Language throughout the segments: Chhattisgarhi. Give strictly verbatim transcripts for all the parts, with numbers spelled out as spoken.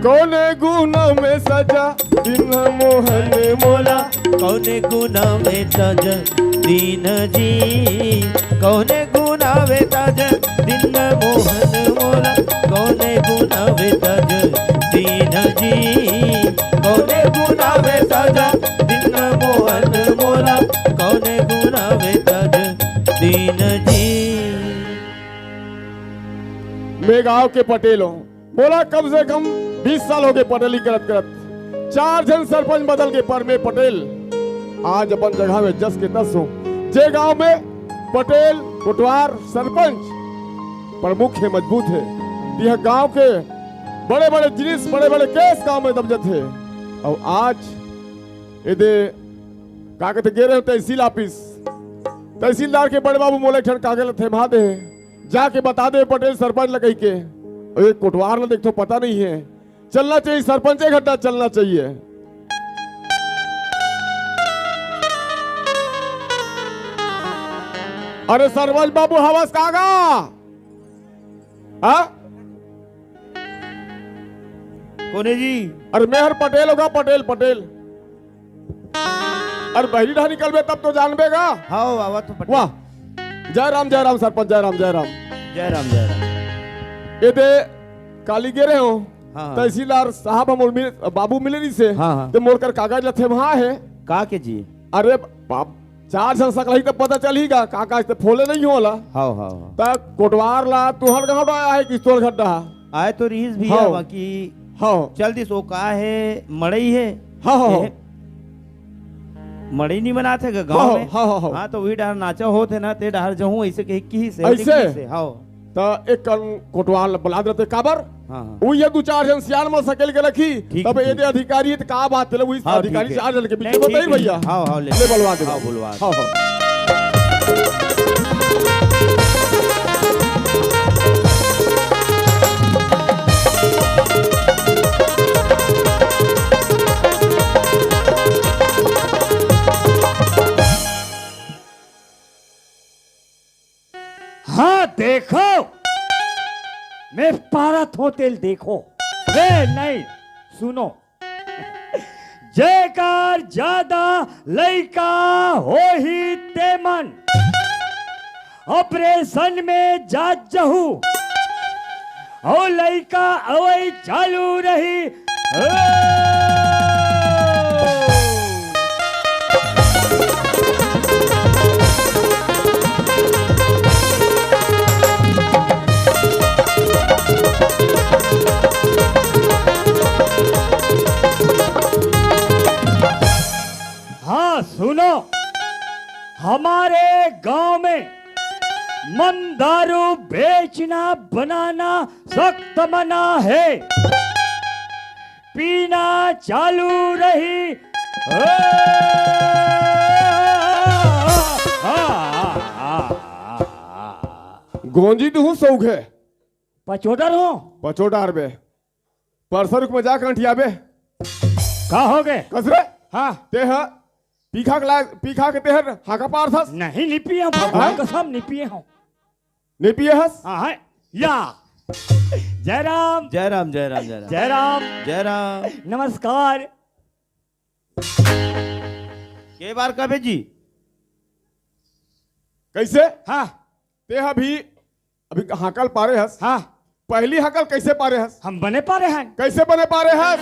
कौने गुना में सजा दिन मोहन मोला। कौने गुना में सजा दिन जी, कौने गुना में सजा दिन मोहन मोला। कौने गुना में सजा दिन जी, कौने गुना में सजा दिन मोहन मोला। कौने गुना में सजा दिन जी। मैं गांव के पटेल हूँ। मोला कम से कम बीस साल हो गए पटेली करत करत। चार झन सरपंच बदल के, पर मैं पटेल आज अपन जगह में जस के तस हूँ। जे गांव में पटेल, कोटवार, सरपंच प्रमुख है, मजबूत है, यह गांव के बड़े बड़े जिनिस, बड़े बड़े केस गांव में दब जाते हैं। और आज ये दे का कहते गे रहे तहसील ऑफिस, तहसीलदार के बड़े बाबू मोला एक ठन कागज ल थमा दे, जाके बता दे पटेल सरपंच ल कहिके। अरे कोटवार ल देख तो पता नहीं है, चलना चाहिए सरपंच के घर ला, चलना चाहिए। अरे सरपंच बाबू हवस का गा? हाँ? कोने जी? अरे मैं हर पटेल होगा, पटेल, पटेल। अरे बहरी डहा निकलबे तब तो जानबे गा। हाँ बाबा, तो पटेल। वाह, जय राम, जय राम सरपंच, जय राम, जय राम। जय राम, जय राम। ये दे काली गे रहे हो, हाँ, हाँ। तहसीलदार साहब हम मिल, बाबू मिले नहीं से, हाँ, हाँ। ते मोर कर कागज लथे वहाँ है। का के जी? अरे बाप, चार झन सकलही त पता चलही गा, का का इस्ते फोले नहीं होला। हाँ, हाँ, हाँ। त कोटवार ला तुहर गाँव डा आए कि तोर घर डा? आए तो रहीस भैया, हाँ। बाकी हाँ। चल दिस, वो का है, मड़ई है। हाँ, हाँ, हाँ। ए, मड़ई नहीं मनात है गा गाँव हाँ, में? हाँ, हाँ, हाँ। हाँ, तो वही डहर नाचा होत है ना, ते डहर जहूँ ऐसे कहे की से, ऐसे? की से, हाँ। त एक कन कोटवार ला बुला देते, काबर? हाँ, हाँ। वो ये दू चार झन सियान मन सकेल के रखी, ठीक, तब ठीक। ये दे अधिकारी है, त का बात है, वो इस हाँ, अधिकारी ठीक है। चार झन के बीच नहीं, में बताई ठीक है। भैया। हाँ, हाँ, ले। ले बुलवा दे हाँ, बाबू। बुलवा दे। हाँ, हाँ। हाँ, देखो, मैं पारत हों तेल देखो। ए, नहीं, सुनो। जेकर ज्यादा लइका होही, ते मन ऑपरेशन में जात जहू, अउ लइका अवई चालू रही। ओ! हाँ, सुनो, हमारे गांव में मन दारू बेचना बनाना सख्त मना है, पीना चालू रही। गोंजी तुहूँ सौघे। पचोदर हो। पचोदार बे। परसरुख में जा कंठियाबे। का हो गे? कसरे? हाँ। ते ह पीखा के लायक, पीखा के तेहर हाका पारथस? नहीं, नहीं पिए हूँ, भगवान हाँ? कसम, नहीं पिए हूँ। नहीं पिए हस? हाँ, हाँ, या। जय राम। जय राम, जय राम, जय राम। जय राम। जय राम। नमस्कार। के बार कबे जी? कैसे? हाँ। ते ह भी अभी हाकल पारे हस? हाँ। पहली हाकल कैसे पारे हस? हम बने पारे हन। कैसे बने पारे हस?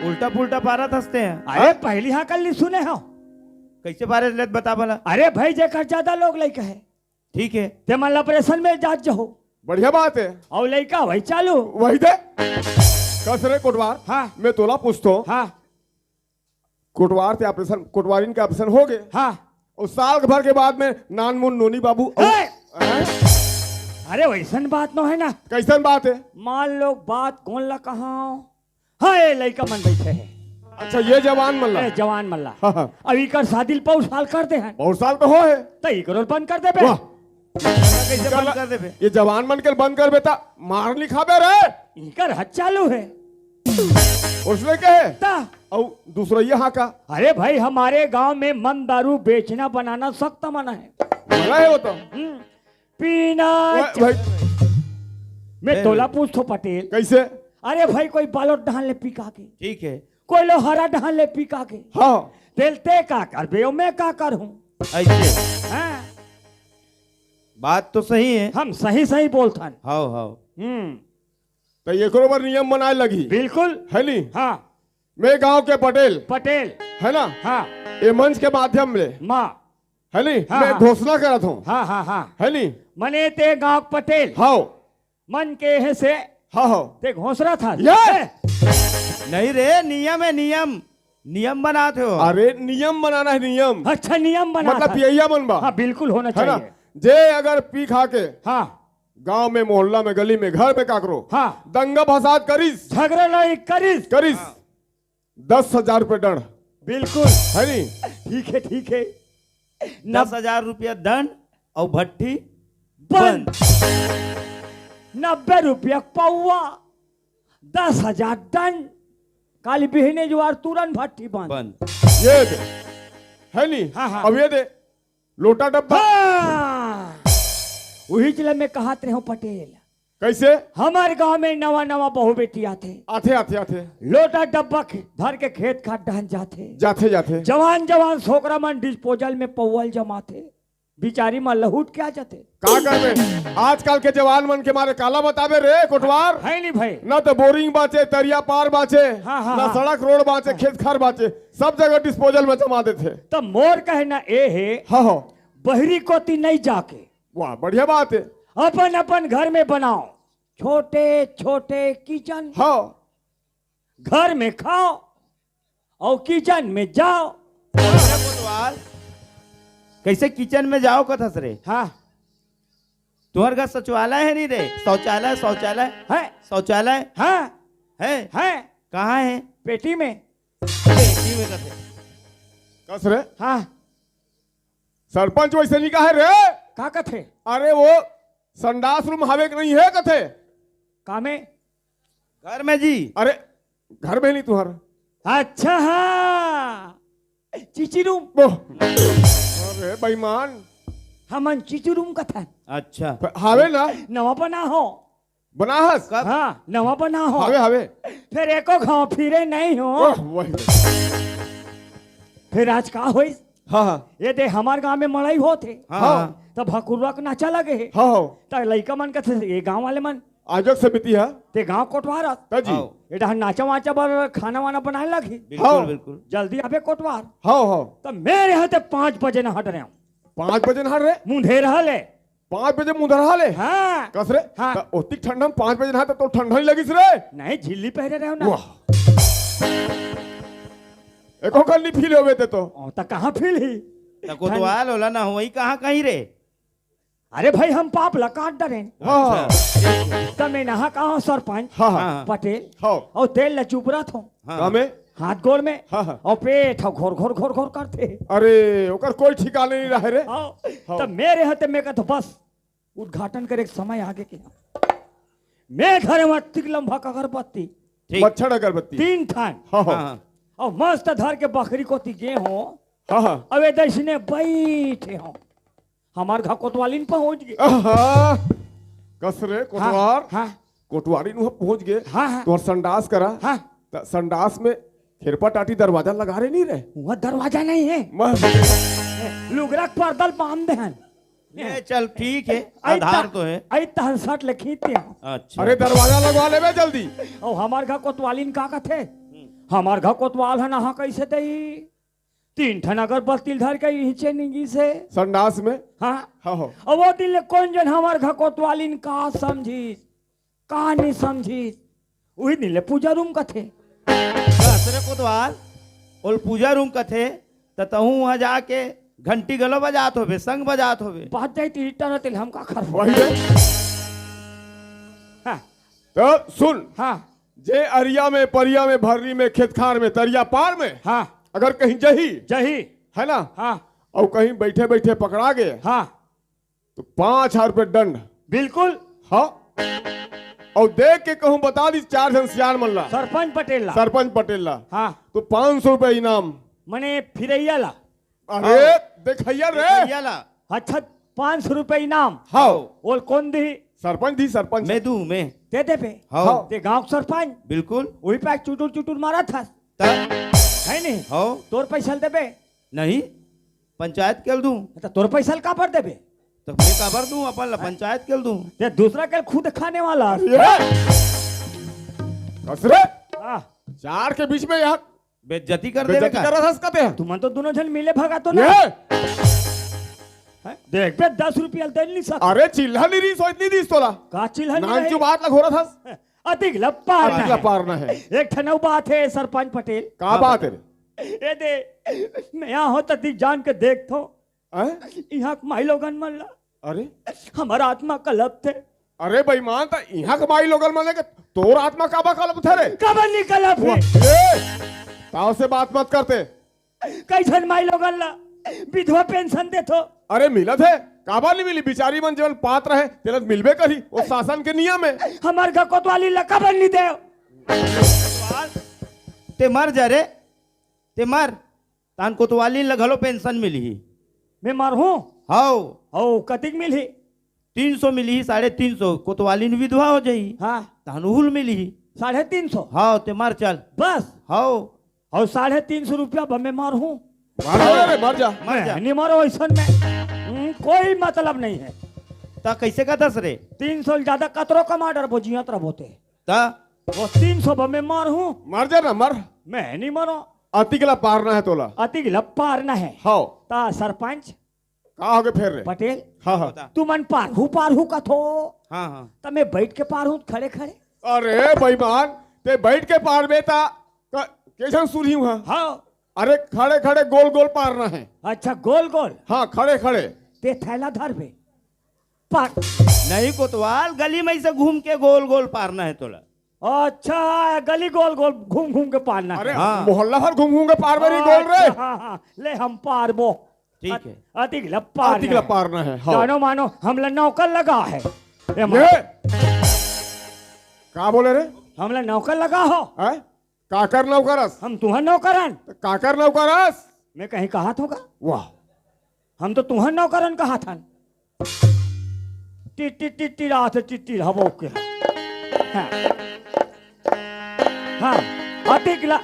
उल्टा पुल्टा पारत हस ते हैं। अरे, हाँ? पहली हाकल नहीं सुने हो? कैसे पारे ले बता भला। अरे भाई, जेकर ज्यादा लोग लइका है, ठीक है। ते मन ला ऑपरेशन में जात जहो। बढ़िया बात है। अउ लइका वही चालू। वही दे। कस रे कोटवार, हाँ। मैं तोला पूछतो। हाँ। कोटवार ते ऑपरेशन, कोटवारिन के ऑपरेशन हो गए। हाँ। अउ साल भर के बाद में नानमुन नोनी बाबू अउ-, ए! हैं? अरे वैसन बात नो है ना। कैसन बात है? मान लो बात कोन ला कहा? हाँ, ये लइका मन बैठे हैं। अच्छा, ये जवान मन ला। ए, जवान मन ला। हाँ, हाँ। अब इकर शादी ल पौर साल कर दे हैं। पौर साल तो हो है। तो इकरो ल बंद कर देबे। वाह। कैसे बंद कर देबे? ये जवान मन के बंद कर बेटा, मार नहीं खाबे रे। इकर हद चालू है। उसने कहे? ता। अउ दूसरा ये हाँ का? अरे भाई, हमारे गांव में मन दारू बेचना बनाना सख्त मना है। मना हे वो तो। हम्म, पीना भाई। मैं तोला पूछथों पटेल। कैसे? अरे भाई, कोई बालोद डहन ले पी का के? ठीक है। कोई लोहारा डहन ले पी का के? हाँ। तेल ते का करबे, मैं का करहूँ? ऐसे। हाँ। बात तो सही है। हम सही सही बोलथन। हाव, हाव। हम्म। त एकरो बर नियम बनाए लगही। बिल्कुल। है नी? हाँ। मैं गांव के पटेल। पटेल। है ना? हाँ। ए मंच के माध्यम ले। माँ। है नी? हाँ, मैं हाँ। घोषणा करत हूँ। हाँ, हाँ, हाँ। है नी? मने ते गांव के पटेल। हाव। मन के हे से। हाँ, हाँ। ते घोषणा था। ये? ए! नहीं रे, नियम है, नियम। नियम बनात हो। अरे, नियम बनाना है, नियम। अच्छा, नियम बनात मतलब है। पियैया मन बा। हाँ, बिल्कुल होना है ना? चाहिए। जे अगर पी खा के हाँ। गांव में, मोहल्ला में, गली में, घर में काकरो हाँ। दंगा फसाद करिस, झगड़ा नहीं करिस। करिस, हाँ। दस हजार रुपये दंड। बिल्कुल। है नी? ठीक है, ठीक है। दस हजार रुपया दंड अउ भट्ठी बंद। बंद। नब्बे रुपया पौवा, दस हजार दंड। काली बिहने जुआर तुरंत भट्ठी बंद। बंद। ये दे। है नी? हाँ, हाँ। अब ये दे। लोटा डब्बा। हाँ। उही चीज ल मैं कहत रहेंव पटेल। कैसे? हमर गांव में नवा नवा बहू बेटी आथे। आथे, आथे, आथे। लोटा डब्बा खे-, धर के खेत खार डहन जाथे। जाथे, जाथे। जवान जवान छोकरा मन डिस्पोजल में पौवा ल जमाथे। बिचारी मन लहुट के आ जाथे। का करबे? आजकल के जवान मन के मारे काला बताबे रे कोटवार। है नी भाई। ना तो बोरिंग बांचे, तरिया पार बांचे, हाँ, हाँ, ना हाँ। सड़क रोड बांचे, हाँ। खेत खार बांचे, सब जगह डिस्पोजल में जमा देथे। त मोर कहना ए हे, हाँ, हाँ। बहरी कोती नहीं जाके वाह, बढ़िया बात है। अपन अपन घर में बनाओ, छोटे छोटे किचन। हाँ। घर में खाओ अउ किचन में जाओ। अरे कोतवाल, कैसे किचन में जाओ कथस रे? हाँ। तुहर घर शौचालय है नहीं रे? शौचालय, शौचालय। है। शौचालय? हाँ। है? है। कहाँ है? पेटी में। पेटी में कथे। कस रे? हाँ। सरपंच वैसे नहीं कहे रे। का कथे? अरे वो संडास रूम हवे के नहीं है कथे। का में? घर में जी। अरे घर में नहीं तुहर। अच्छा हाँ। चीची रूम। वो। अरे बेईमान। हमन चीची रूम कथन। अच्छा। हवे ना। नवा बना हो। बना हस? कब? हाँ, नवा बना हो। हवे, हवे। फिर एको घाव फिरे नहीं हो। ओह, वही। फिर आज का होइस? हाँ, हाँ। ये दे हमार गांव में मड़ई होत हे। हाँ, हाँ। हाँ। तब भकुरवा के नाचा लगे हे। हाँ, हाँ। त लइका मन कथे, ये गांव वाले मन। आजक समिति हा। ते गांव कोटवार हस। त जी। हाँ। ये डहर नाचा वाचा बर खाना वाना बनाए लगही। बिल्कुल, हाँ। बिल्कुल। जल्दी आबे कोटवार। हाँ, हाँ। त मेरे यहाँ ते पाँच बजे न हट रहे हो। पाँच बजे न हट रहे? मुंधेर हले। पाँच बजे मुंधरहा ले? हाँ। कस रे? हाँ। त ओतिक ठंडा में पाँच बजे नहा त तो ठंडा नहीं लगिस रे? नहीं, झिल्ली पहरे रहे हो ना। वाह। एको कल नहीं फील होवे ते तो। ओ, त कहाँ फील ही? त कोतवाल होला ना हो, वही कहाँ कहीं रे? अरे भाई, हम पाप ला काट डरे। हाँ। अच्छा। त मैं नहा कहाँ सरपंच, हाँ, हाँ। हाँ। पटेल, हाँ। अउ तेल ला चुपरा थो। हाँ। का में? हाथ गोड़ में हाँ, हाँ। अउ पेट ह घोर घोर घोर घोर करथे। अरे, ओकर कोई ठिकाने नहीं रहे रे। हाँ, हाँ। त मेरे हते में कथो बस उद्घाटन करे के समय आगे के। मैं घरे म अतिक लंबा अगरबत्ती, ठीक। मच्छर अगरबत्ती। तीन ठान। हाँ, हाँ। हाँ, हाँ। अउ मस्त धर के बखरी कोती गे हो। हाँ, हाँ। अउ ए दइसने बैठे हो। हमार घर कोतवालिन पहुंच गे। आहा, कस रे कोटवार। हाँ, हाँ। कोटवारी नु पहुंच गे। हाँ, हाँ। तोर संडास करा। हाँ। त संडास में खेरपा टाटी दरवाजा लगा रे नहीं रे? वहाँ दरवाजा नहीं है। मह- लुगरा के पर्दा ल बांध दे हन। ले चल, ठीक है, आई आधार ता-, तो है। आई तहन सट ले खींच दे हन। अच्छा। अरे दरवाजा लगवा लेबे जल्दी। अउ हमार घर कोतवालिन का कथे? हमार घर कोतवाल है ना, हाँ, कैसे दई? तीन ठन अगरबत्ती धर के इहिचे निंगिस हे। संडास में? हाँ। हाँ, हो। अब वो दिन ले कोन जन हमार घर कोतवालिन का समझिस, का नहीं समझिस, उही दिन ले पूजा रूम कथे। बस रे कोतवाल, ओल पूजा रूम कथे, त तहूँ वहाँ जाके घंटी गलो बजात होबे, संग बजात होबे। बात जाई तीन टन तेल हम का करबो? वही रे। हाँ। तो सुन। हाँ। जे अरिया में, परिया में, भर्री में, खेतखार में, तरिया पार में, हाँ। अगर कहीं जही, जही। है ना? हाँ। अउ कहीं बैठे बैठे पकड़ा गे, हाँ। तो पाँच हजार रुपये दंड। बिल्कुल। हाँ। अउ देख के कहूँ बता दी चार झन सियान मन ला। सरपंच पटेल ला। सरपंच पटेल ला। हाँ। तो पाँच सौ रुपये इनाम। मने फिरैया ला। अरे, हाँ। देखैया रे। देखैया ला। अच्छा, पाँच सौ रुपया इनाम। हाव। ओला कोन दिही? सरपंच दिही, सरपंच। मैं दूं, मैं। ते देबे? हाव। ते गांव के सरपंच। बिल्कुल। उही पाय चुटुर चुटुर मारत हस। त? है नहीं? हाव। तोर पैसा ल देबे? नहीं, पंचायत के ल दूं। त तोर पैसा ल काबर देबे? त मैं काबर दूं, अपन ला पंचायत के ल दूं। ते दूसरा के ल खुद खाने वाला। ये! कस रे? हाँ। चार के बीच में यहाँ बेइज्जती कर देवे बेइज्जती का? करत हस कते? तुमन तो दोनों झन मिले भगा तो ना। ये! हैं? देख बे, दस रुपया दे नहीं सकत। अरे चिल्हा नहीं रही, सोच नहीं दीस तोला। का चिल्हा नहीं नान रही? जो बात ला घोरत हस। अतिक लपार अतिक लपार ना है। एक ठन अउ बात है सरपंच पटेल। का बात है रे? ए दे, मैं यहाँ हो त दिख जान के देख थो। हैं? यहाँ के माई लोगन मन ला। अरे? हमर आत्मा कलप थे। अरे बेईमान, त इहाँ के माई लोगन मन के तोर आत्मा काबर कलप थे रे? काबर नहीं कलप हे? वाह, ए, ताव से बात मत करते। कइसन माई लोगन ला विधवा पेंशन देथो? अरे मिलत हे, काबर नहीं मिली? बिचारी मन जेवन पात्र हे, तेला मिलबे करही, वो शासन के नियम हे। हमर घर कोतवाली ला काबर नहीं देव? ते मर जा रे, ते मर। तान कोतवालिन ल घलो पेंशन मिलही। मैं मरहूं? हव। हव, कतिक मिलही? तीन सौ मिलही, साढ़े तीन सौ। कोतवालिन विधवा हो जाही। हाँ। तान उहू ल मिलही। साढ़े तीन सौ? हव, ते मर चल। बस? हव। अउ साढ़े तीन सौ रुपया बर मैं मरहूं? मर जा रे, मर जा। मर जा। नहीं मरो अइसन में। हम्म, कोई मतलब नहीं है। त कइसे कथस रे? तीन सौ ले जादा कतरो कमा डरबो, जियत रहिबो ते। त? वो तीन सौ बर मैं मरहूं? मर जा ना, मर। मैं नहीं मरो। अतिक ला पारना हे तोला। अतिक ला पारना हे। हव। त सरपंच? का होगे फेर रे? पटेल? हाँ, हाँ। बता। तुमन पारहूं, पारहूं कथो। हाँ, हाँ। त मैं बइठ के पारहूं खड़े खड़े। अरे बेईमान, ते बइठ के पारबे त क-, कइसन सुरही हूं? हाँ। अरे खड़े खड़े गोल गोल पारना हे। अच्छा, गोल गोल? हाँ, खड़े खड़े। ते थैला धरबे। पार। नहीं कोतवाल, गली में से घूम के गोल गोल पारना हे तोला। अच्छा, गली गोल गोल घूम घूम के पारना हे। अरे, हाँ। मोहल्ला भर घूम घूम के पारबे नहीं गोल रे। अच्छा, हाँ, हाँ, ले हम पारबो। ठीक हे। अतिक ला पारना हे। अतिक ला पारना हे, हाँ। जानो मानो, हमला नौकर लगा हे। ए माँ। ये? का बोले रे? हमला नौकर लगा हो। हैं? काकर नौकर अस? हम तुंहर नौकर अन। त काकर नौकर अस? मैं कहीं कहाथों का? वाह। हम तो तुंहर नौकर अन कहाथन। टिट, टिट, टिट, टिट, रात, टिट, टिट, हबो के। हाँ। हाँ, अतिक ला।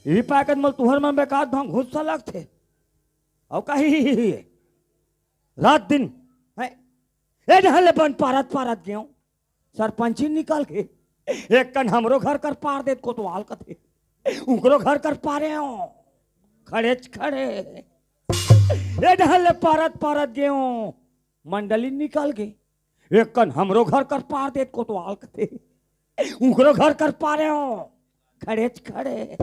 ई पाय के मोला तुंहर मन बेकार ढंग गुस्सा लगथे। अउ कही, रात दिन, हैं? ए डहर ले बन पारत पारत गेंव। सरपंची निकल गे। एक कन हमरो घर कर पार देत कोतवाल कथे। उंकरो घर कर पारेंव। खड़ेच खड़े। ए डहर ले पारत पारत गेंव। मंडली निकल गे। एक कन हमरो घर कर पार देत कोतवाल कथे। उंकरो घर कर पारेंव। खड़ेच खड़े।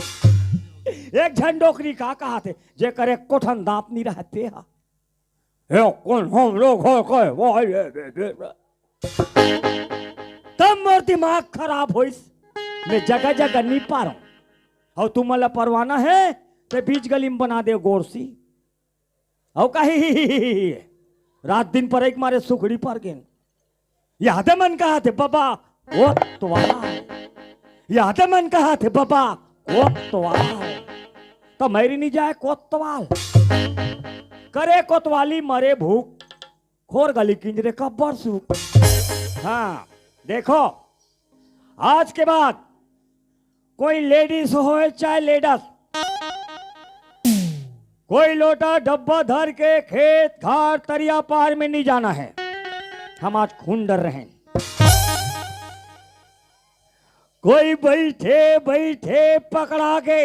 एक झन डोकरी का कहाथे, जेकर एक्को ठन दांत नहीं रहते हा। ए, कोन हम लोग हो के, वो ये, ये, ये, ये। तब मोर दिमाग खराब होइस, मैं जगह जगह नहीं पारंव। अउ तुमन ला परवाना हे, ते बीच गली में बना दे गोरसी। अउ कही, रात दिन परई के मारे सुखड़ी पर गेन। यादे मन कहाथे बबा, कोतवाल। यादे मन कहाथे बबा, कोतवाल। त मरि नी जाय कोतवाल। करे कोतवाली मरे भूख, खोर गली किंजरे कब्बर सुख। हाँ, देखो, आज के बाद कोई लेडीज होय चाहे लेडस, कोई लोटा डब्बा धर के खेत खार तरिया पार में नहीं जाना है। हम आज खून डर रहे हैं। कोई बैठे बैठे पकड़ा के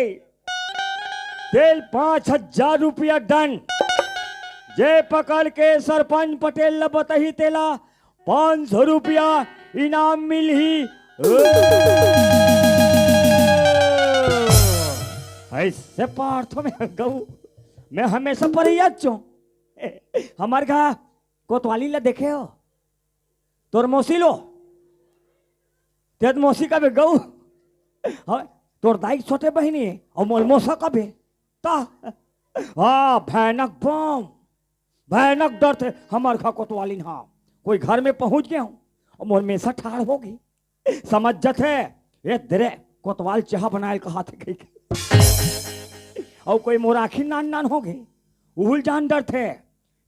तेला पाँच हजार रुपया दंड। जे पकड़ के सरपंच पटेल ला बताही तेला पाँच सौ रुपया इनाम मिलही। ओ! अइसे पारथों मैं गऊ, मैं हमेशा परैयाच हूँ। हमर घर कोतवाली ला देखे हो? तोर मौसी लो। तें मौसी कबे गऊ? हाँ, तोर दाई के छोटे बहिनी हे, अउ मोर मौसा कबे? त, हाँ, भयानक बम, भयानक डरथे हमर घर कोतवालिन हा। कोई घर में पहुंच गेंव, अउ मोर मेसा ठाढ़ होगे। समझ जथे, ए दे रे, कोतवाल चाहा बनाय ल कहाथे कहिके। अउ कोई मोर आँखी नान नान होगे, उहुल जान डरथे।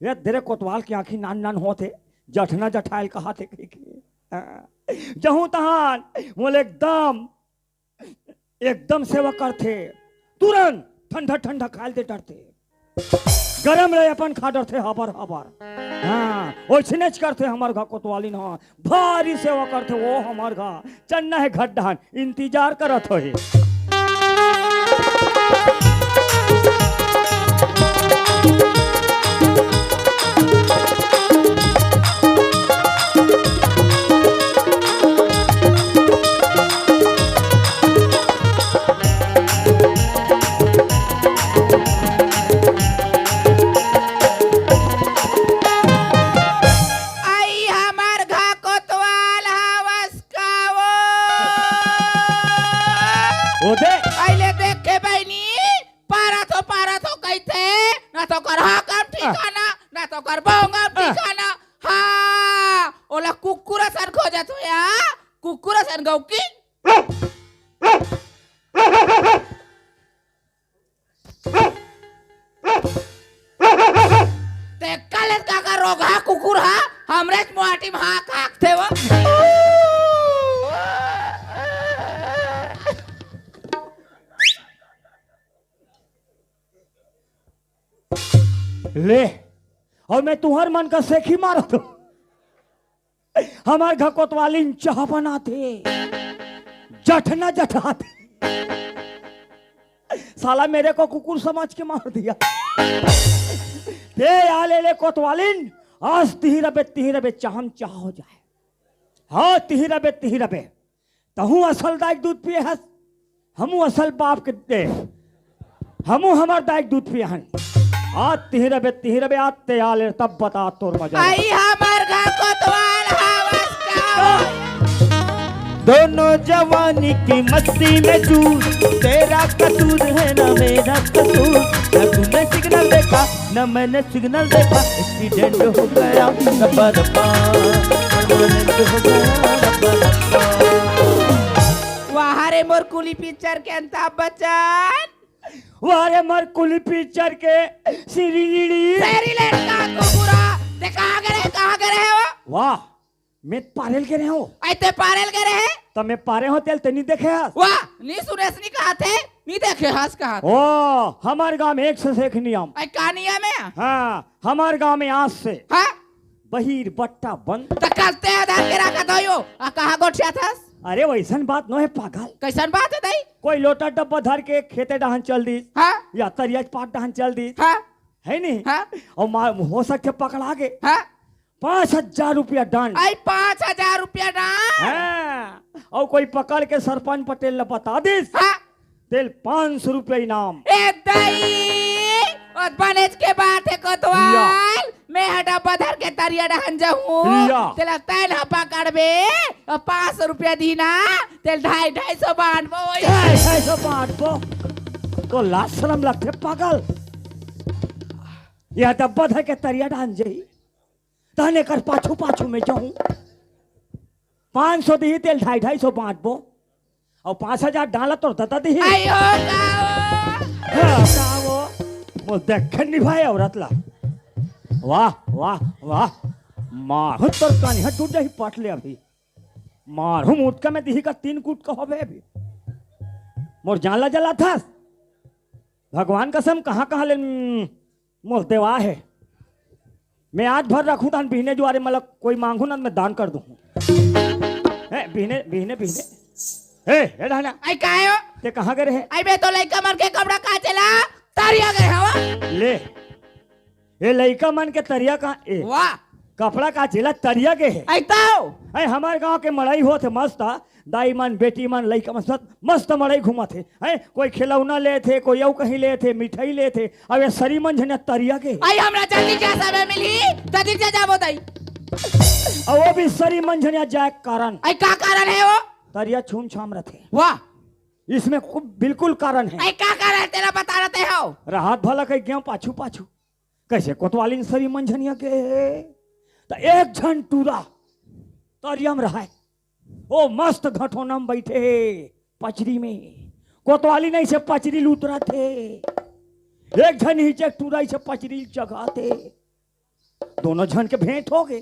ये तेरे कोतवाल के आँखी नान नान होत हे, जठना जठायल कहाथे कहिके। हाँ। जहूँ तहान मोला एकदम, एकदम सेवा करथे, तुरंत ठंडा ठंडा खायल दे डरथे। गरम रहे अपन खा डरथे हबर हबर। हाँ, ओइसनेच करथे हमर घर कोतवालिन ह, भारी सेवा करथे वो हमर घर। चन्ना हे घर डहन, इंतजार करत होही। आई हमर घर कोतवाल हवस का वो? ओ दे। अइले देख के बहिनी, पारत हो, पारत हो कहिथे, ना तो कर हाकम ठिकाना, ना तो कर बोंगम ठिकाना। हाँ, ओला कुकुर असन खोजत हो या, कुकुर असन गौकी। ते कल का का रोगहा कुकुर हा, हमरेच मोहाटी में हाक हाकथे वो। ले, अउ मैं तुंहर मन का सेखी मारत हों। हमर घर कोतवालिन चाह बनाथे, जठना जठाथे। साला मेरे को कुकुर समझ के मार दिया। ते आ ले ले कोतवालिन, आज तिही रबे, तिही रबे, चाहम चाह हो जाए। हाँ, तिही रबे, तिही रबे। तहूँ असल दाई के दूध पिए हस, हमू असल बाप के दे, हमू हमर दाई के दूध पिए हन। आज तिही रबे, तिही रबे, आज ते आ ले तब बता तोर मजा। आई हमर घर कोतवाल हवस का। दोनों जवानी की मस्ती में चूर, तेरा कसूर है ना मेरा कसूर। ना तूने सिग्नल देखा, ना मैंने सिग्नल देखा, एक्सीडेंट हो गया। रब्बा रब्बा, परमानेंट हो गया। रब्बा रब्बा। वाह रे मोर कुली पिक्चर के अमिताभ बच्चन। वाह रे मोर कुली पिक्चर के श्री लीली। तेरी लड़का को बुरा। ते कहाँ गे रहे, कहाँ गे रहे हो? वाह, मैं पारेल गे रहे हों। अई ते पारेल गे रहे? त मैं पारे हों तेला ते नी देखे हस। वाह, नी सुनेस नी कहाथे, नी देखे हस कहाथे। ओ, हमर गांव में एक से एक नियम। अई का नियम हे? हाँ, हमर गांव में आज से हाँ? बहिर बट्टा बंद। त कल ते आधार के रखत होयो, आ कहाँ गोठियाथस? अरे वइसन बात नोहे पागल। कइसन बात हे दाई? कोई लोटा डब्बा धर के खेते डहन चल दिस। हाँ? या तरिया पार डहन चल दिस। हाँ? हे नी? हाँ? अउ मार, हो सकथे पकड़ा गे। हाँ? पाँच हजार रुपया दंड। अई पाँच हजार रुपया दंड? हाँ, अउ कोई पकड़ के सरपंच पटेल ला बता दिस, हाँ। तेला पाँच सौ रुपया इनाम। ए दई, ओ बनेच के बात हे कोतवाल। या। मैं ह डब्बा धर के तरिया डहन जाहूँ। या। तेला तैं ह पकड़बे, अउ पाँच सौ रुपया दिही ना, तेला ढाई, ढाई सौ बांटबो। ढाई, ढाई सौ बांटबो? तो लाज शरम लगथे पागल। या डब्बा धर के तरिया डहन जाही। तहन एकर पाछू पाछू में जाहूँ। पाँच सौ दिही तेला ढाई ढाई सौ बांटबो। अउ पाँच हजार डाला तोर ददा दिही। आई हो का वो? हाँ, का वो? मोर देखे नी भाई औरत ला। वाह, वाह, वाह। मारहूँ तोर कनिहा टूट जाही पट ले अभी। मारहूँ मुटका में दिही का तीन कूट का होबे अभी। मोर जान ला जलाथस। भगवान कसम कहाँ कहाँ ले, हम्म, मोर देवा हे। मैं आज भर रखहूँ, तहन बिहने जुआरे मतलब कोई मांगहूँ ना, मैं दान कर दूँ। ए, बिहने, बिहने, बिहने। ए, ए, रहना। आई काहे हो? ते कहाँ गे रहे? आई बे तो लइका मन के कपड़ा काचे ला तरिया गे हवा। ले। ए लइका मन के तरिया कहाँ? ए। वाह। कपड़ा काचे ला तरिया गे हे। आई तो। ए, हमर गांव के मड़ई होत हे मस्त। दाई मन, बेटी मन, लइका मन सब मस्त मड़ई घूमत हे, हैं? कोई खिलौना लेत हे, कोई अउ कहीं लेत हे, मिठाई लेत हे। अब ये सरी मन झनिया तरिया गे। आई हमरा जल्दी जा समय मिली, जल्दी जा जाबो दाई। अउ वो भी सरी मन झनिया जाए के कारण। आई का कारण हे वो? तरिया छूम छाम रथे। वाह। इसमें खूब बिल्कुल कारण हे। आई का कारण तेला बता रहे हो? रहत भला कहि गेंव पाछू पाछू। कइसे कोतवालिन सरी मन झनिया गे हे? त एक झन टूरा तरिया म रहय। ओ मस्त घटोना म बइठे हे, पचरी में। कोतवालिन अइसे पचरी ल उतरत हे। एक झन ही चेक टूरा इसे पचरी जगाते, दोनों झन के भेंट हो गए।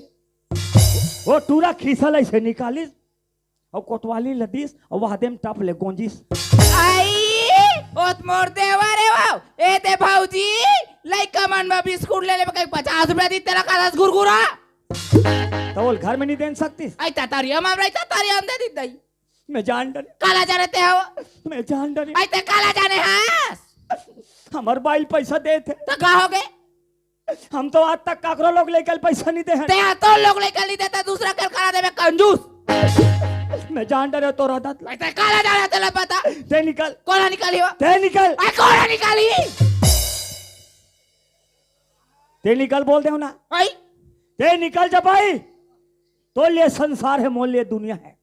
वो टूरा खीसा ला इसे निकालिस, अउ कोतवाली लदिस, अउ वादे म टप ले गोंजिस। आई, ओत मोर देवर हे वो। ए दे भौजी, लइका मन म बिस्कुट ले लेबे कहीं पचास रुपया दी, तेला का दस गुरगुरा। त ओल घर में नहीं देन सकतिस? आई, त तरिया म रही, त तरिया म दे दी दई। मैं जान डरे। काला जाने ते हो? मैं जान डरे। आई, ते काला जाने हस? हमर बाई पैसा देथे। त का हो गे? हम तो आज तक काकरो लोग लइका ल पैसा नहीं दे हन। ते हा तो लोग लइका नहीं देता, दूसरा कर करा देबे कंजूस। मैं जान डरे तोर आदत ला। भाई, ते काला जाने तेला पता। ते निकल। कोन निकाली हो? ते निकल। आई, कोन निकाली? ते निकल बोल दे हो ना। आई। ते निकल जब आई। तोर लिए संसार हे, मोर लिए दुनिया हे।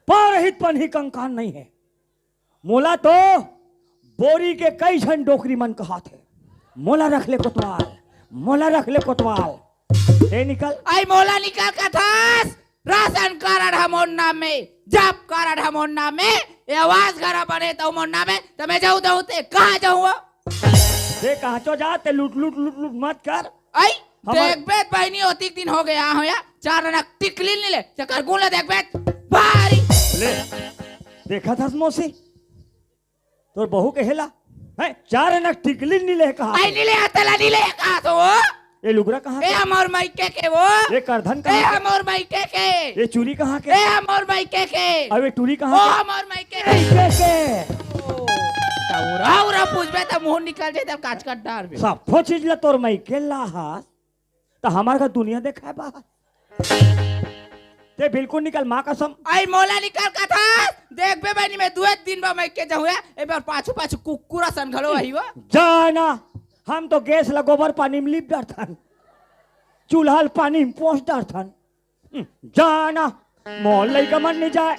पाँव रहित पनही कंकान नहीं हे। मोला तो बोरी के कई झन डोकरी मन कहाथे। मोला रख ले कोतवाल, मोला रख ले कोतवाल। ते निकल। आई, मोला निकल कथस। राशन कारड ह मोर नाम में, जॉब कारड ह मोर नाम में, ये आवास घर बने त मोर नाम में, त मैं जाहूं, जाहूं ते कहां जाहूं वो? ते कहां चो जा, ते लूट, लूट, लूट, लूट मत कर। आई, हमर देखबे त बहिनी, ओतिक दिन हो गया हो या, चार आना टिकली नी ले, चकर गुण ले देखबे त भारी। ले, देखत हस मौसी, तोर बहू के हेला, हैं? चार आना टिकली नी ले कहा। आई, नी ले, तेला नी ले कहा तो वो। ये लुगरा कहां के? ए हमर मायके के वो। ये करधन कहां के? हमर मायके के। ये चूरी कहां के? ए हमर मायके के। अउ ये टूरी कहां के? हमर मायके के। मायके के। ओ, त उरा, उरा पूछबे त मुंह निकल जाए, त काच काट डारबे। सब चीज ला तोर मायके ला हस। त हमार का दुनिया देखाय बा। ते बिल्कुल निकल, माँ कसम। आई, मोला निकल कथस। देखबे बहिनी, मैं दुए दिन बा मायके जाहूं, ए बार पाछू पाछू कुकुरा सन घलो आही वो। जाना, हम तो गैस ला गोबर पानी में लिप डरथन, चूल्हा ल पानी में पोंछ डरथन। हम्म, जाना, मोर लइका मन नहीं जाए,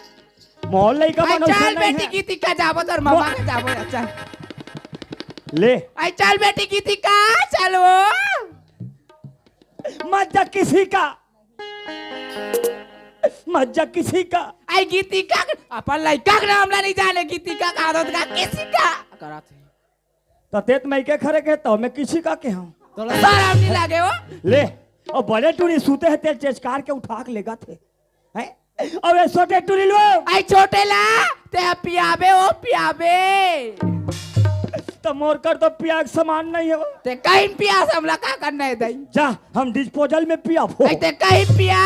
मोर लइका आई, मन चल बेटी, गीतिका जाबो, तोर मामा के जाबो, चल। ले। आई, चल बेटी, गीतिका, चल वो। मत जा किसी का, मत जा किसी का। आई, गीतिका, अपन लइका के नाम ला नहीं जाने, गीतिका का आदत का, किसी का करत हे। त ते त मायके खरे के, त मैं किसी का के हूं। तोला शरम नहीं लागे वो? ले, अउ बड़े टूरी सूते हे, तेल चेचकार के उठा के लेगथे। हैं? अबे छोटे टूरी लो। आई, छोटे ला, ते पियाबे वो, पियाबे। त मोर कर तो पिया के समान नहीं हे वो। ते कहीं पिया, हमला का करना हे दई? जा, हम डिस्पोजल में पियाबो। आई, ते कहीं पिया।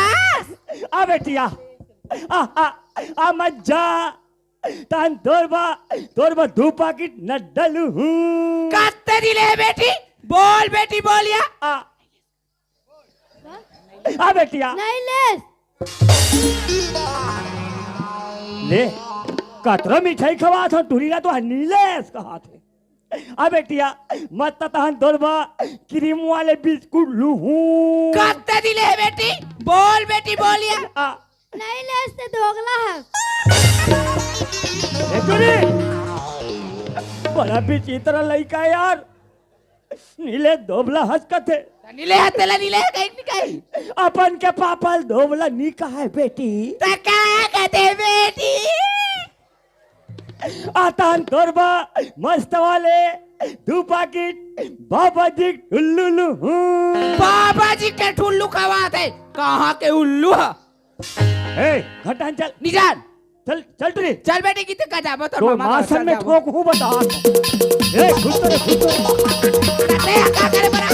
आ बेटिया, आ, आ, आ मत जा। तहन तोर बर, तोर बर दू पाकिट न डलहूं। कत्ते दिन ले बेटी? बोल बेटी, बोल या। आ, आ बेटिया। नहीं लेस। ले, कतरो मिठाई खवात हंव, टूरी ला तो नी लेस कहाथे। आ बेटिया, मत त तहन तोर बर क्रीम वाले बिस्कुट लूहूं। कत्ते दिन ले बेटी? बोल बेटी, बोल या। आ, नहीं लेस ते दोगला हे। ए टूरी, बड़ा विचित्र लइका यार। नी ले दोबला हस कथे। नी ले हस तेला नी ले कहीं नी कहीं। अपन के पापा ल दोबला नी कहे बेटी। त का कथे बेटी? आ तहन तोर बर मस्त वाले दू पाकिट बाबा जी के ठुल्लू लूहूं। बाबा जी के ठुल्लू खवाथे, कहां के उल्लू ह? ए, घटान चल। निजान। चल, चल टूरी। चल बेटी, किते का जाबो तोर तो मामा माँ घर सन चल में जाबो। ठोकहूं बता। ए, खुद तो रे, खुद तो रे। अरे, का करे बड़ा?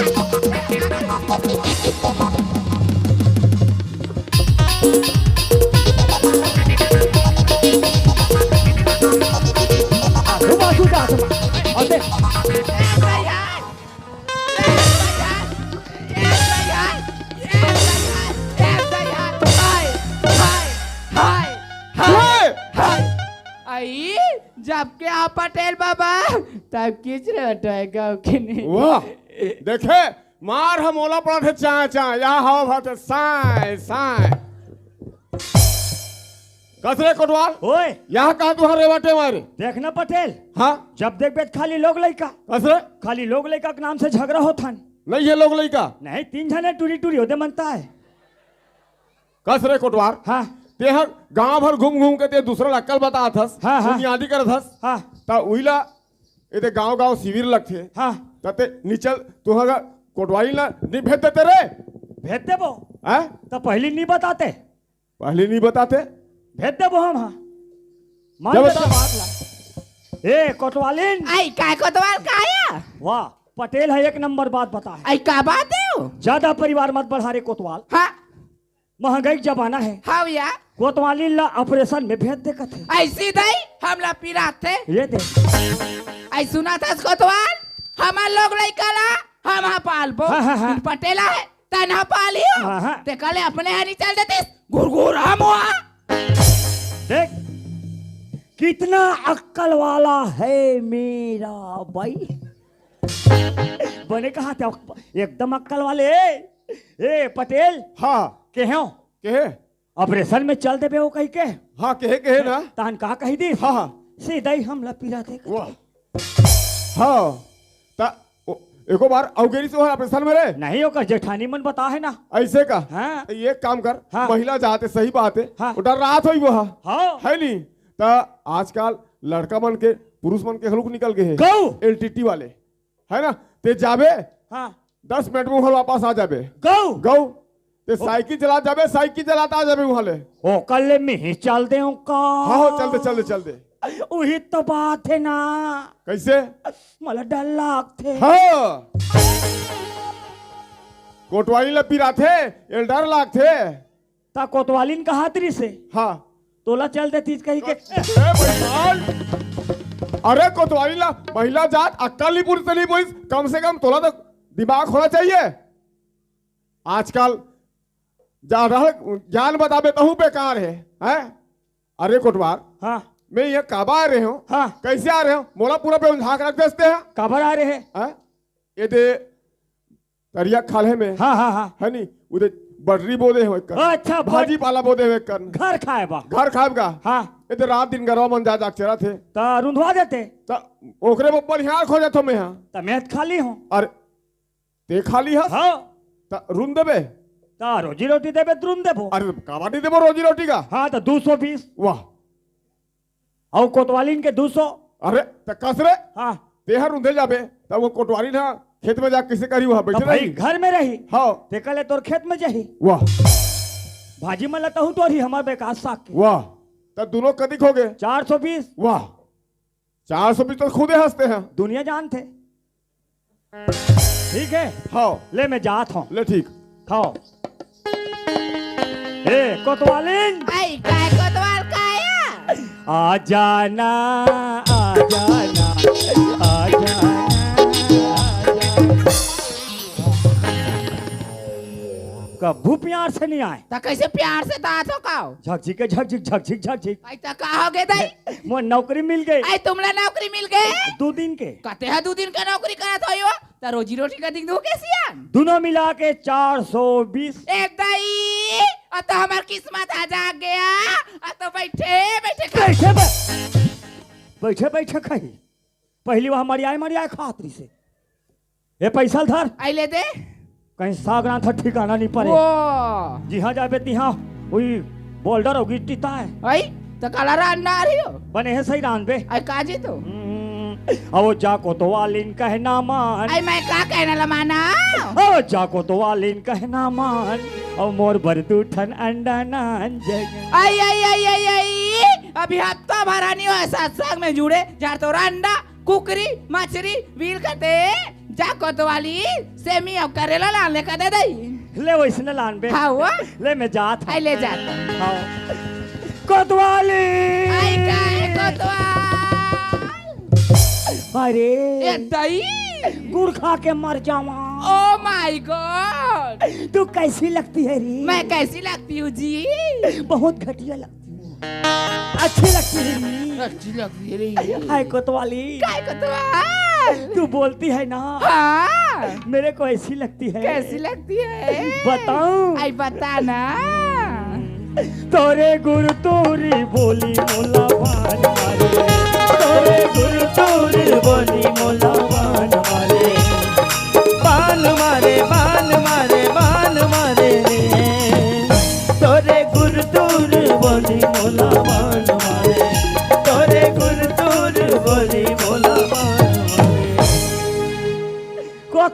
आ, घुमा, घुमा, घुमा। और देख। ए भैया, ए भैया, ए भैया, ए भैया, ए भैया, हाय, हाय, हाय, हाय, हाय। आई, जब के आ पटेल बाबा, तब किच रे हटोय गाँव के नहीं। वाह, देखे, मार ह मोला पड़त हे चाय, चाय, या हवा भरत हे साय, साय। कस रे कोटवाल? ओए। यहाँ कहाँ तुहार रेवाटे मारे? देख ना पटेल। हाँ? जब देखबे त खाली लोग लइका। कस रे? खाली लोग लइका के नाम से झगड़ा होत हन। नहीं हे लोग लइका? नहीं, तीन झने टूरी टूरी होते मनता हे। कस रे कोटवाल? हाँ। ते ह गाँव भर घूम घूम के ते दूसरा ला अक्कल बतात हस, हाँ, हाँ। बुनियादी करत हस। हाँ। त उही ला एदे गांव गांव शिविर लगथे। हाँ। तते निचल तुहा कोटवाली ला नहीं भेज देते रे। भेज देबो। हैं? त पहली नहीं बताते। पहली नहीं बताते। भेज देबो हम, हाँ। मान जब लेते बता- बात ला। ए, कोटवालिन। आई, काय कोतवाल का आया? वाह, पटेल है, एक नंबर बात बता है। आई, का बात है वो? ज्यादा परिवार मत बढ़ा रे कोतवाल। हाँ। महंगाई के जमाना है। हाँ भैया। कोतवालिन ला ऑपरेशन में भेज दे कथे। ऐसी दई, हमला पिरात थे। ये दे। आई सुना था कोतवाल, हमार लोग लइका ला, हम हाँ पालबो। हाँ, हाँ, हाँ। पटेला है, तनहा पालियो। हाँ, हाँ। ते कले अपने हरी चल देतिस, घुरघुर हम हुआ। देख, कितना अक्कल वाला है मेरा भाई। बने कहा था, एकदम अक्कल वाले। ए, पटेल। हाँ। के हो? के है? ऑपरेशन में चल देबे हो कही के? हाँ, कहे, कहे ना। तान का कही दिस? हाँ, हाँ। सीधा ही हमला पिरा दे। वाह। हाँ। ता, ओ, एको बार अउ गेरी से ओहर ऑपरेशन में रे? नहीं, ओकर जेठानी मन बता है ना। ऐसे का? हाँ। तो ये काम कर, हाँ। महिला जात हे, सही बात है। हाँ। वो डर रात होई वो हा। हाँ। है नी? ता आजकल लड़का मन के, पुरुष मन के हलुक निकल गए हैं। गऊ। एलटीटी वाले। है ना? ते जाबे, हाँ। दस मिनट में उहल वापस आ जाबे। गऊ। गऊ। ते साइकिल चला जाबे, साइकिल चलाता आ जाबे उहले। ओ, कल ले मिही चल दे का? हाँ, हो, चल दे, चल दे, चल दे। उही तो बात है ना। कैसे? मला डर लागथे। हाँ। कोटवाली ला पिराथे, एल डर लागथे। ता कोतवालिन कहात रिसे। हाँ। तोला चल देतिस कही के। ए भगवान। अरे कोतवाली ला, महिला जात अक्कल नहीं पूरी तो नहीं बोलिस, कम से कम तोला तो दिमाग होना चाहिए। आजकल जा रहा ज्ञान बताबे तहू बेकार है, हैं? अरे कोटवाल, हाँ। मैं यहाँ काबा आ रहे हूँ? हाँ। कैसे आ रहे हूँ? मोला पूरा बेउंझा के रख देते हैं। काबर आ रहे हैं? हैं? ये दे तरिया खाल्हे में। हाँ, हाँ, हाँ। है नी? उदे बटरी बोदे हो एक कर। अच्छा, बट- भाजी पाला बोदे हो एक कर। घर खाए बा। घर खाए का। हाँ। ये तो रात दिन गरवा मन जा जाग चरत हे। त रुंधवा देते। त ओकरे में बढ़िया खो जातो मैं हाँ। त मैं त खाली हूँ। अरे, ते खाली हस? हाँ। त रुन देबे? त रोजी रोटी देबे त रुन देबो। अरे, काबाडी देबो रोजी रोटी का? हाँ, त दू सौ बीस। वाह। अउ कोतवालिन के दू सौ। अरे, त कस रे? हाँ। तेहर उंधे जाबे, तब वो कोतवालिन हा खेत में जा कैसे करी, वहाँ त बैठे भाई रही? घर में रही। हाँ। ते कले तोर खेत में जाही। वाह। भाजी मन ला तहूँ तोरही हमर बेकार साग के। वाह। त दोनों कतिक हो गए? चार सौ बीस। वाह। चार सौ बीस तो खुदे हंसते हैं। दुनिया जानते। ठीक है। हाँ। ले, मैं जात हूँ। ले, ठीक। खाओ। ए, कोतवालिन। आई, काय कोतवाल का आया? आ जाना, आ जाना, आ जाना, आ जाना। कभू प्यार से नहीं आए। त कैसे प्यार से तात हो काओ? झकझिक के झकझिक, झकझिक, झकझिक। आई, त का हो गे दाई? मोर नौकरी मिल गई। आई, तुमला नौकरी मिल गई? दू दिन के। कते हा दू दिन का नौकरी करत हो यो? त रोजी रोटी का दिन दो के सियान? दोनों मिला के चार सौ बीस। ए दाई, अब तो हमार किस्मत आ जाग गया। अब तो बैठे, बैठे खा- बैठे, बै-, बैठे, बैठे खाही। पहली वहाँ मरियाए, मरियाए खात रही से। ए, पैसा ल धर। आई ले दे। कहीं सागरान था ठिकाना नहीं पड़े। वो। जिहाँ जाबे तिहाँ वही बोल्डर अउ गिट्टी ताय। आई, त काला रांधना आ रही हो? बने है सही रांधबे। आई काजी तो? हम्म, अउ जा कोतवालिन कहना मान। आई मैं का कहना ला माना? अउ जा कोतवालिन कहना मान। अउ मोर बर दू ठन अंडा नान जग। आई, आई, आई, आई, आई। अभी हफ्ता भर आनी हो सत्संग में जुड़े, जार तो अंडा, कुकरी, मछरी, बिल कते, जा कोतवाली, सेमी अउ करेला लान ले कते दई। ले वैसने लान बे। हाँ, हुआ? ले मैं जात हूँ। आई ले जात। हाँ। कोतवाली। आई का है कोतवाल? अरे। ए दई। गुड़ खा के मर जावा। Oh my God। तू कैसी लगती है री? मैं कैसी लगती हूँ जी? बहुत घटिया लगती हूँ। अच्छी लगती है री। अच्छी लगती है री। हाय कोतवाली। काय कोतवाल? तू बोलती है ना? हाँ। मेरे को ऐसी लगती है। कैसी लगती है? बताऊं? आई बता ना। तोरे गुरु तोरी बोली मोला बान मारे। तोरे गुरु तोरी बोली मोला बान मारे। बान मारे, बान मारे, बान मारे रे। तोरे गुरु तोरी बोली मोला बान मारे। तोरे गुरु तोरी बोली मोला बान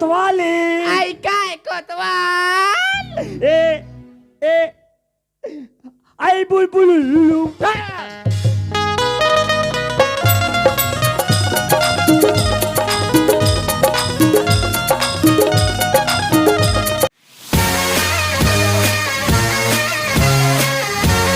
कोतवाल ए। आई काय कोतवाल? ए, ए, आई बुलबुल लुल्लू।